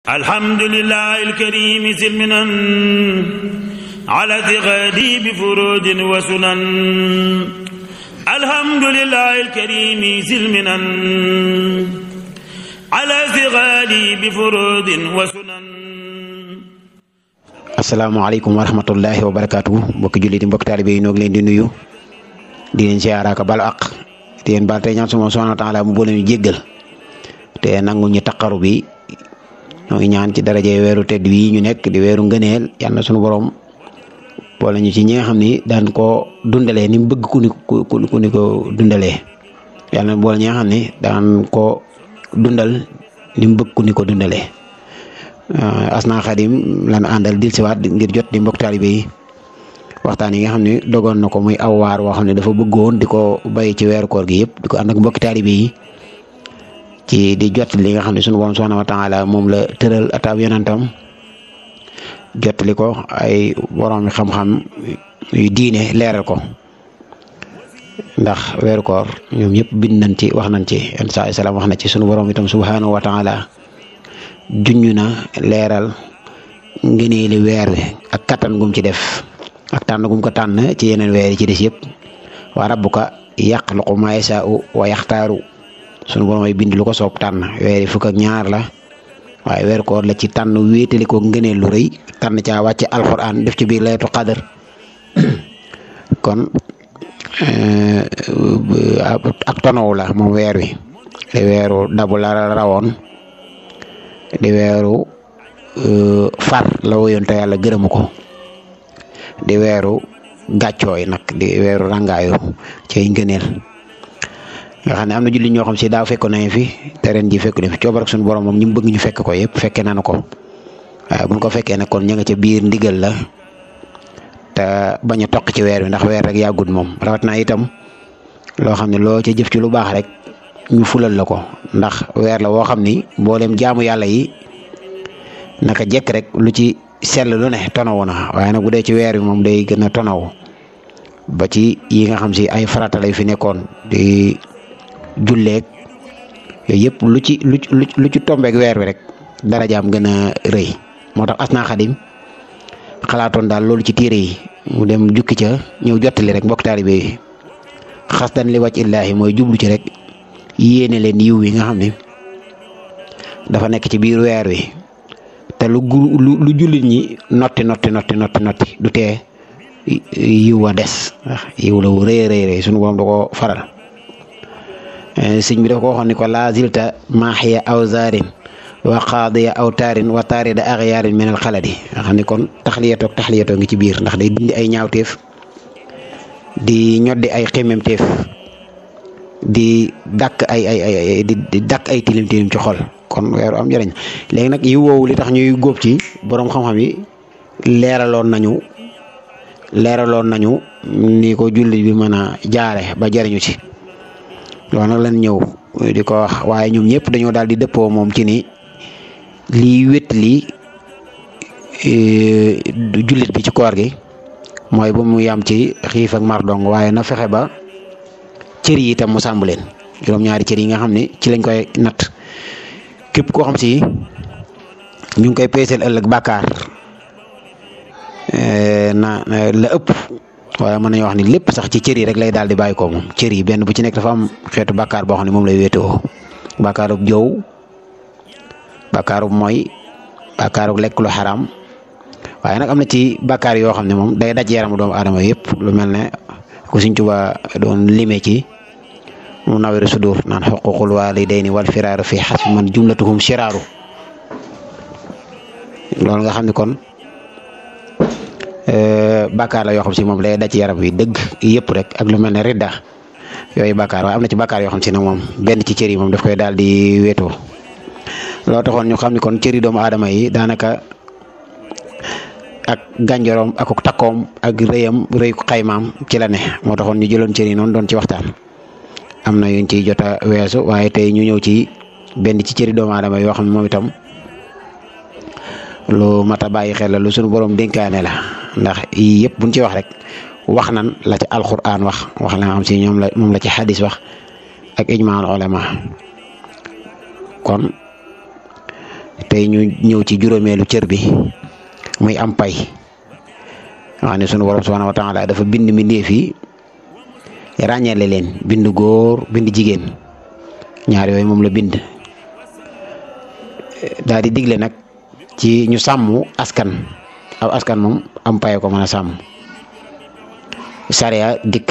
الحمد لله الكريم سلمنا على ثقادي بفروض وسنن. الحمد لله الكريم سلمنا على ثقادي بفروض وسنن. asalaamaaleykum wa rahmatullahi wa barakaatu mbokki jullit yi mbokki taalibe yi ñoo ngi leen di nuyu di leen siyaara ka balu àq di leen baal tey ñaan suma subhaanahu wa taala mu boole ñu jéggal te nangu ñu taqaru bi ñoo ngi ñaan ci daraje weeru tedd wi ñu nekk di weeru ngëneel yàlla na sunu borom boole ñu ci ñi nga xam ni daan ko dundalee ni mu bëgg ku ni ko dundalee yàlla na boole ñi nga xam ni daan ko dundal ni mu bëgg ku ni ko dundalee. Asna Khadim lan àndal dil siwaat ngir jot di mbokk taalibe yi waxtaan yi nga xam ne dogoon na ko muy aw waar woo xam ne dafa bëggoon di ko bàyyi ci weeru koor gi yëpp di ko ànd ak mbokk taalibe yi ci di jot li nga xam ne sunu borom subhanahu wa taala moom la tëral ataab yonentam jot li ko ay borom xam-xam yu diine leeral ko ndax weeru koor ñoom ñëpp bind nañ ci wax nañ ci saa salaam wax na ci sunu borom itam subhanahu wa taala junñu na leeral ngëneeli weer wi ak kattan gum ci def ak tànn gum ko tànn ci yeneen weer yi ci des yëpp wa rabbuka yaxluqu maa yasaa'u wa yaxtaaru sunu borom ay bind lu ko soob tànn weer yi fukk ak ñaar la waaye weer koor la ci tànn wéetali ko ngëneel lu rëy tànn caa wàcce alquran def ci biir laylatul qadr kon ak tonow la moom weer wi di weeru dabu la rawoon di weeru far la woyoon te yàlla gërëmu ko di weeru gàccooy nag di weeru rangaayu ci ngëneel nga xam ne am na julli ñoo xam si daaw fekk nañ fi te ren ji fekk na fi coobar ak suñu borom moom ñu bëgg ñu fekk ko yëpp fekkee nañu ko waaye buñ ko fekkee nag kon ña nga ca biir ndigal la te bañ a toq ci weer wi ndax weer rek yàggut moom rawat na itam loo xam ne loo ca jëf ci lu baax rek ñu fulal la ko ndax weer la woo xam ni mboolem jaamu yàlla yi naka jekk rek lu ci sell lu ne tonawu na waaye nag bu dee ci weer bi moom day gën a tonaw ba ci yi nga xam si ay farata lay fi nekkoon di julleeg yooyu yëpp lu ci tombeeg weer bi rek darajaam gën a rëy moo tax Asna Khadim xalaatoon daal loolu ci téere yi mu dem jukki ca ñëw jottali rek mbokk taalibe yi xasdan li wàcc illaahi mooy jublu ci rek yéene leen yiw wi nga xam ne dafa nekk ci biir weer wi te lu jullit ñi notti du tee yiw wa des yiw la wu rëy sunu borom da ko faral sëñ bi dafa ko waxoon ni ko laa zilta maaxiya aw zaarin wa qaadiya aw taarin wa taarida axyaarin min al xaladi nga xam ne kon taxliyatoo ngi ci biir ndax day dindi ay ñaawteef di ñoddi ay xemmemteef di dàkk ay tilim ci xol kon weeru am njëriñ léegi nag yi woowu li tax ñuy góob ci borom xam-xam yi leeraloon nañu ni ko jullit bi mën a jaare ba jariñu ci loolu nag lan ñëw di ko wax waaye ñoom ñëpp dañoo daal di dëppoo moom ci ni lii wét lii jullit bi ci koor gi mooy bu mu yam ci xiif ak mar dong waaye na fexe ba cër yi itam mu sàmm leen juróom-ñaari cër yi nga xam ne ci lañ koy natt képp koo xam si ñu ngi koy peeseel ëllëg bàkkaar na la ëpp waaye mën nañoo wax ni lépp sax ci cër yi rek lay daal di bàyyi ko moom cër yi benn bu ci nekk dafa am xeetu bàkkaar boo xam ne moom lay wéetoo bàkkaarub jow bàkkaarub mooy bàkkaarub lekk lu xaraam waaye nag am na ci bàkkaar yoo xam ne moom day daj yaramu doomu aadama yëpp lu mel ne ku Sëñ Tuubaa doon limee ci mu naweru sudur naan xuququl walidayni wal firaaru fi xasbi man jumlatuhum shiraaru loolu nga xam ne kon bàkkaar la yoo xam si moom day daj yaram wi dëgg yëpp rek ak lu mel ne ridda yooyu bàkkaar waaye am na ci bàkkaar yoo xam si nag moom benn ci cër yi moom daf koy daal di wéetoo loo taxoon ñu xam ni kon cëri doomu aadama yi daanaka ak gànjaroom ak takkoom ak rëy xaymaam ci la ne moo taxoon ñu jëloon cër yi noonu doon ci waxtaan am na yuñ ciy jot a weesu waaye tey ñu ñëw ci benn ci cëri doomu aadama yoo xam ne moom itam lu mat a bàyyi xel la lu suñu borom dénkaane la ndax yii yëpp buñ ci wax rek wax nan la ci alquran wax la am si moom la ci xadis wax ak ijmaal ulama kon tey ñu ñëw ci juróomeelu cër bi muy am pay wax ne sunu borom subhanahu wa taala dafa bind mbindeef yi ràññale leen bind góor bind jigéen ñaar yooyu moom la bind daal di digle nag ci ñu sàmm askan aw askan moom am pay ko mën a sàmm sariya dikk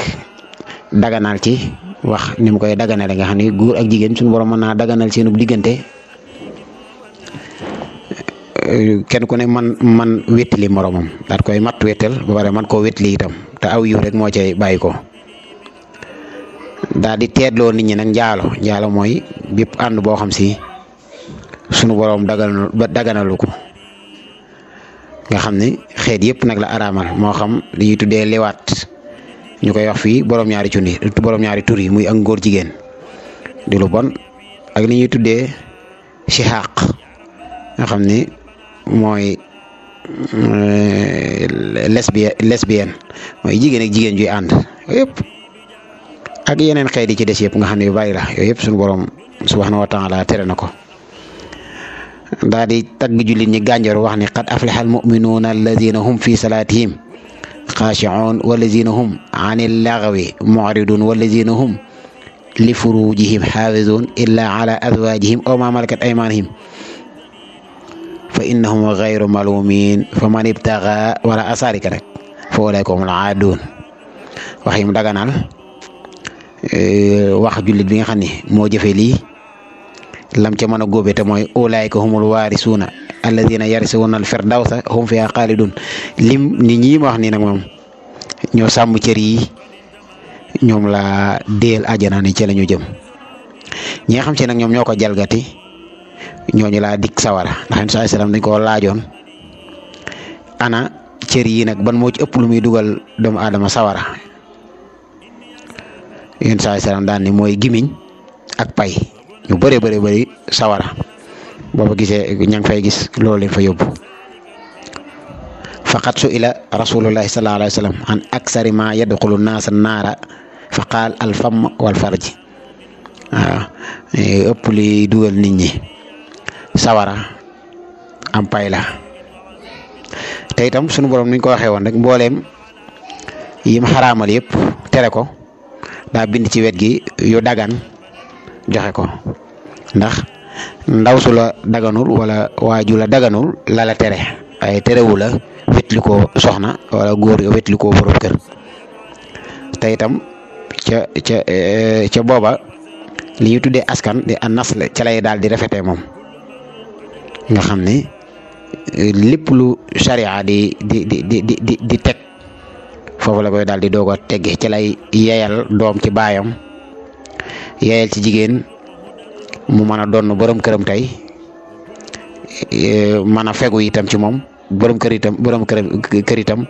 daganal ci wax ni mu koy daganale nga xam ne góor ak jigéen suñu borom mën naa daganal seenu diggante kenn ku ne man wéttali moromam daat koy mat wéttal ba pare man koo wéttali itam te aw yiw rek moo cay bàyyi ko daal di teedloo nit ñi nag njaalo mooy bépp ànd boo xam si sunu borom daganalu ko nga xam ne xeet yëpp nag la araamal moo xam li ñuy tuddee liwaat ñu koy wax fii borom ñaari tur yi muy ak ngóor jigéen di lu bon ak li ñuy tuddee sixaaq nga xam ne mooy lesbienne mooy jigéen ak jigéen juy ànd yëpp ak yeneen xeet yi ci des yëpp nga xam ne yu bari la yooyu yëpp suñu borom subhanahu wa taala tere na ko daal di tagg jullit ñi gànjar wax ni qad aflaha almuminuuna alladina hum fi salatihim xaashi'uun walladina hum anil lagwi mu'ridun walladina hum li furujihim xaafizuun illa ala azwajihim aw ma malakat aymanihim fa innahum gayru malumin fa man ibtaga wala asarika rek fa ulaika humul aadun wax yi mu daganal wax jullit bi nga xam ne moo jëfee lii lam ca mën a góobe te mooy ulaika humul waarisuuna alladina yarisuuna al firdawsa hum fiha xaalidun lim ni ñi ma wax nii nag moom ñoo sàmm cër yi ñoom la déel àjjana ni ci la ñu jëm ñi nga xam si nag ñoom ñoo ko jalgati ñooñu laa dik sawara ndax Yonent sallallahu alayhi wasallam dañ koo laajoon ana cër yi nag ban moo ci ëpp lu muy dugal doomu aadama sawara Yonent sallallahu alayhi wasallam daan ni mooy gimiñ ak pay ñu bëri sawara booba gisee ña ngi fay gis loolu leen fa yóbbu faqad su'ila rasulullahi sallallahu alayhi wasallam an aksari ma yadxulu naasa naara fa qaal al fam wal farj waaw ëpp li dugal nit ñi sawara am pay la te itam sunu borom ni ñu ko waxee woon rek mbooleem yim xaraamal yëpp tere ko daa bind ci wet gi yu dagan joxe ko ndax ndaw su la daganul wala waaju la daganul la la tere ay terewu la wetli ko soxna wala góor wetli ko borom kër te itam ca booba li ñu tuddee askan di an nasl ca lay daal di rafetee moom nga xam ne lépp lu sharia di teg foofu la koy daal di doog a tegge ci lay yeyal doom ci baayam yeyal ci jigéen mu mën a doon borom këram tey mën a fegu itam ci moom borom kër itam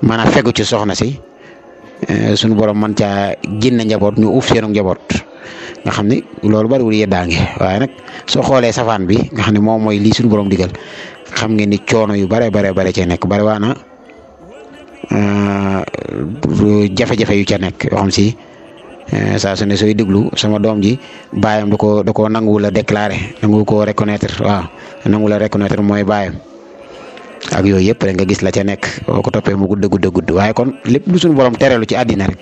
mën a fegu ci soxna si sunu borom man caa génne njaboot ñu uuf seenu njaboot nga xam ni loolu bariwul yeddaange waaye nag soo xoolee safaan bi nga xam ne moom mooy lii sunu borom digal xam ngeen ni coono yu bare cee nekk bari waa na jafe-jafe yu ca nekk yoo xam si saa su ne sooy déglu sama doom ji baayam da koo nanguwul a déclaré nangu koo reconnaître waaw nangu la reconnaître mooy baayam ak yooyu yëpp rek nga gis la ca nekk boo ko toppee mu gudd waaye kon lépp lu suñu borom tereelu ci àddina rek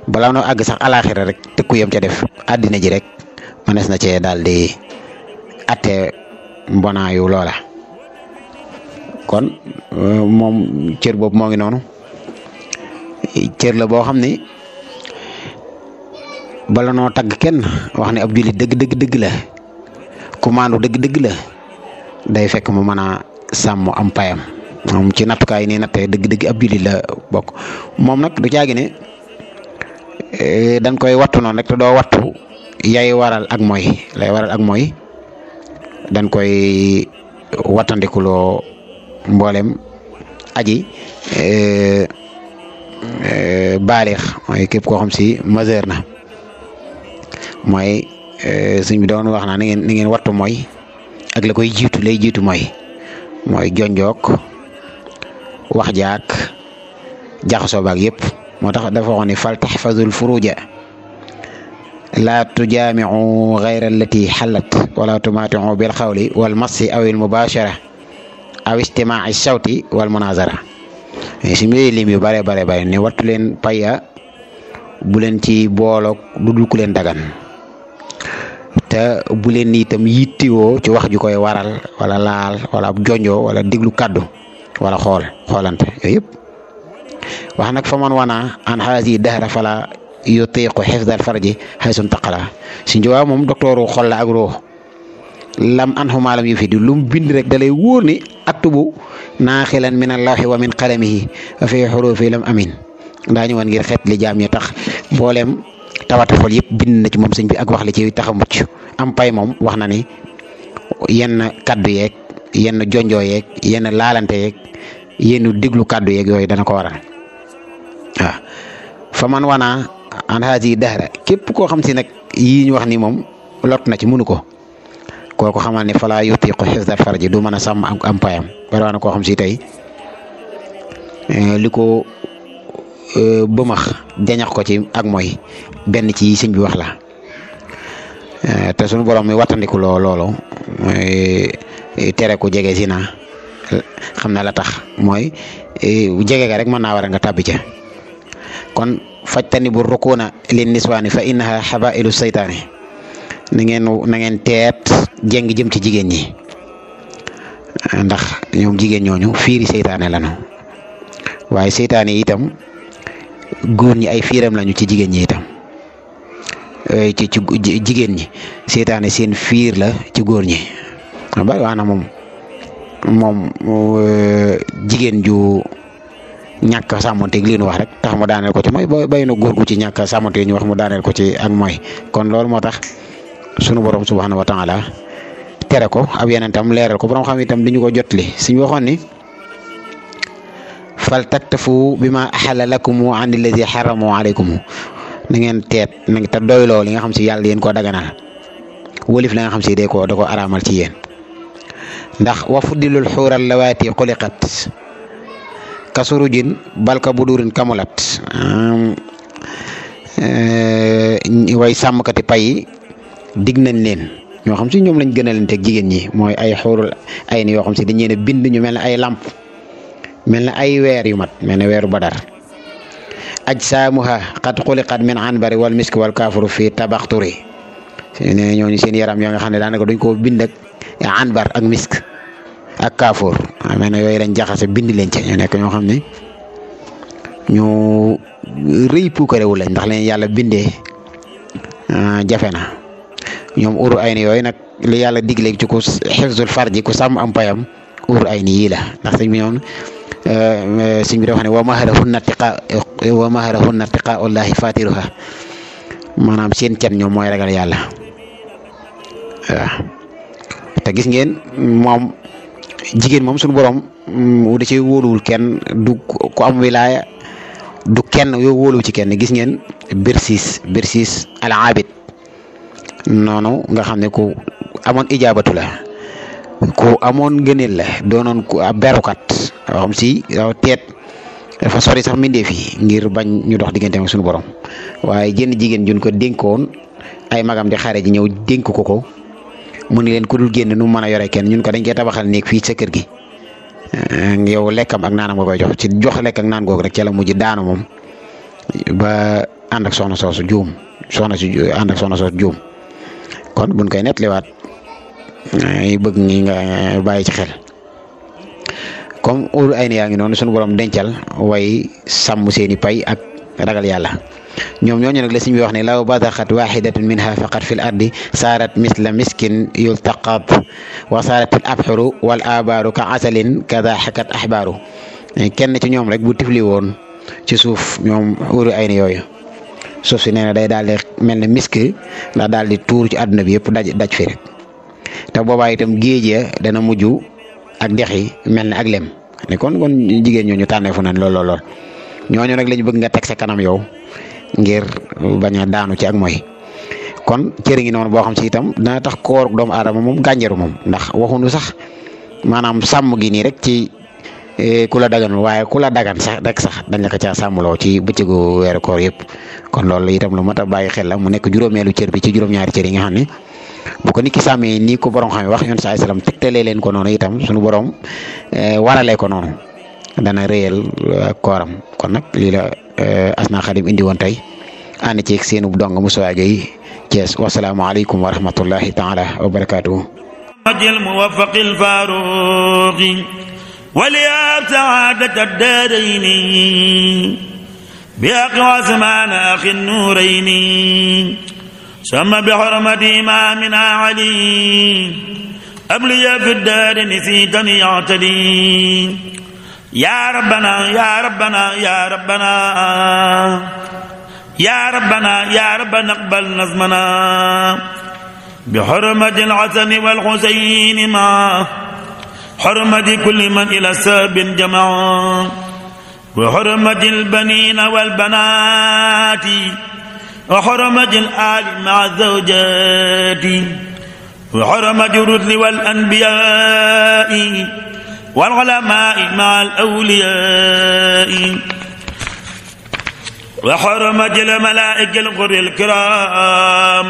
balaa noo àgg sax alaaxira rek tëkku yam ca def àddina ji rek mënees na cee daal di atte mbonaayu loola kon moom cër boobu moo ngi noonu cër la boo xam ne bala noo tagg kenn wax ne ab jullit dëgg la ku maandu dëgg la day fekk mu mën a sàmm am payam moom ci nattukaay yi nii nattee dëgg ab jullit la bokk moom nag du caagi ne dañ koy wattu noonu rek te doo wattu yay waral ak mooy lay waral ak mooy dañ koy wattandikuloo mboolem aji baalix mooy képp koo xam si majeur na mooy suñ bi doon wax naa ni ngeen wattu mooy ak la koy jiitu mooy jonjook wax jaak jaxasoo baak yëpp moo tax dafa waxoon ni fal taxfazul furuja laa tujaamiu gayra allati xallat wala tumatiu bil xawli wal massi aw il mubashara aw istimaai sawti wal munazara si muy lim yu bare ni wattu leen paya bu leen ci booloog du dul ku leen dagan te bu leen itam yittiwoo ci wax ju koy waral wala laal wala jonjoo wala déglu kàddu wala xoolante yooyu yëpp wax nag fa man wana an haasi dahra fala yutiqu xifdal farji xaysum taqala si njuwaa moom docteur xol la ak ruux lam an xumaalam yu fi di lu mu bind rek dalay wóor ni aktubu naaxilan min allawxi wa min qalamihi wa fi xurufi lam amin daa ñëwoon ngir xeet li jaam ñi tax mbooleem tawatafal yëpp bind na ci moom sëñ bi ak wax li ci tax a mucc am pay moom wax na ni yenn kaddu yeeg yenn jonjoo yeeg yenn laalante yeeg yenn déglu kaddu yeeg yooyu dana ko waral waaw fa man wana an haasi dahra képp koo xam si nag yii ñu wax ni moom lot na ci mënu ko kooku xamal ne fala yutiqu xifdal farji du mën a sàmm am payam bari na koo xam si tey li ko bëmax jañax ko ci ak mooy benn ci sëñ bi wax la te sunu borom mi wattandiku loolu tere ku jege zina xam na la tax mooy jege ga rek mën naa war a nga tàbbi ca kon fajtani bu rukuna lin niswaani fa innaha xabailu saytaani na ngeen teet jeng jëm ci jigéen ñi ndax ñoom jigéen ñooñu fiiri seytaane lañu waaye seytaane yi itam góor ñi ay fiiram lañu ci jigéen ñi itam ci jigéen ñi seytaane seen fiir la ci góor ñi bari waana moom jigéen ju ñàkk sàmmonteeg li ñu wax rek tax mu daaneel ko ci mooy bay na góor gu ci ñàkk sàmmonteeg ñu wax mu daaneel ko ci ak mooy kon loolu moo tax sunu borom subhanahu wa taala tere ko ab yeneen tam leeral ko borom xam itam duñu ko jotli suñu waxoon ni fal taktafu bima ahalla lakum an allazi haramu alaykum na ngeen teet na ngeen te doyloo li nga xam si yàlla yéen koo daganal wëlif la nga xam si da ko araamal ci yéen ndax wa fuddilul xuural lawaati xuliqat kasurujin balka budurin kamulat way sàmmkati pay dig nañ leen ñoo xam si ñoom lañ gënalanteeg jigéen ñi mooy ay xuurul ay ni yoo xam si dañ leen a bind ñu mel ne ay lamp mel ne ay weer yu mat mel ne weeru badar ajsaamuha qad xuliqat min anbari wal misk wal kaafuru fi tabaxturi ne ñooñu seen yaram yoo nga xam ne daanaka duñ ko bind ak anbar ak misk ak kaafur mel ne yooyu lañ jaxase bind leen ci ñu nekk ñoo xam ne ñu rëy puukarewu lañ ndax leen yàlla bindee jafe na ñoom uru ay ni yooyu nag li yàlla digle ci ku xifzul farji ku sàmm am payam uru ay ni yii la ndax sëñ bi ñoom sëñ bi dafa ne wa maharahunna tiqa wallahi fatiruha maanaam seen can ñoom mooy ragal yàlla waaw te gis ngeen moom jigéen moom suñu borom da ci wóoluwul kenn du ku am wilaaya du kenn yow wóoluwu ci kenn gis ngeen Birsis al abid noonu nga xam ne ku amoon ijaabatu la ku amoon ngëneel la doonoon ku ab berukat yoo xam si teet dafa sori sax mbindeef yi ngir bañ ñu dox diggante ak suñu borom waaye jenn jigéen juñ ko dénkoon ay magam di xare ji ñëw dénk ko mu ni leen ku dul génn nu mën a yore kenn ñun ko dañ koy tabaxal néeg fii sa kër gi yow lekkam ak naanam nga koy jox ci jox lekk ak naan googu rek ci la mujj daanu moom ba ànd ak soxna soosu juum kon buñ koy nettaliwaat bëgg ngi nga bàyyi ci xel comme ur ay ni yaa ngi noonu suñu borom dencal way sàmm seeni pay ak ragal yàlla ñoom ñooñu nag la suñ bi wax ne law badaxat waxidatun minha faqat fil ardi saarat misla miskin yultaqat wa saarat al abxuru wal abaaru ka asalin kada xakat axbaaru kenn ci ñoom rek bu tifli woon ci suuf ñoom uru ay ni yooyu suuf si nee na day daal di mel ne misk ndax daal di tuur ci àdduna bi yëpp daj fi rek te boobaa itam géej ya dana mujj ak dex yi mel ne ak lem ne kon jigéen ñooñu tànneefu nañ lool ñooñu nag lañu bëgg nga teg sa kanam yow ngir bañ a daanu ci ak mooy kon cëri ngi noonu boo xam si itam dana tax koor doomu aadama moom gànjaru moom ndax waxuñu sax maanaam sàmm gi nii rek ci ku la daganul waaye ku la dagan sax rek sax dañ la ko caa sàmmloo ci bëccëgu weeru koor yëpp kon loolu itam lu mat a bàyyi xel la mu nekk juróomeelu cër bi ci juróom-ñaari cër yi nga xam ne bu ko nit ki sàmmee nii ko borom xam wax yoon saa salaam tegtalee leen ko noonu itam suñu borom waralee ko noonu dana réyal kooram kon nag lii la Asna Khadim indi woon tey ànd ceeg seenu dong Moussa Gueye Thiès wasalaamaaleykum wa rahmatullahi taala wa barakaatuhu. الموفق الفاروق ولياب سعادة الدارين بأقوى عثمان أخي النورين ثم بحرمة إمامنا علي أبلي في الدار نسيتا يعتدي يا ربنا يا ربنا يا ربنا يا ربنا يا ربنا اقبل نظمنا بحرمة الحسن والحسين مع حرمة كل من إلى ساب جمع وحرمة البنين والبنات وحرمة الآل مع الزوجات وحرمة الرسل والأنبياء والعلماء مع الأولياء وحرمة الملائكة الغر الكرام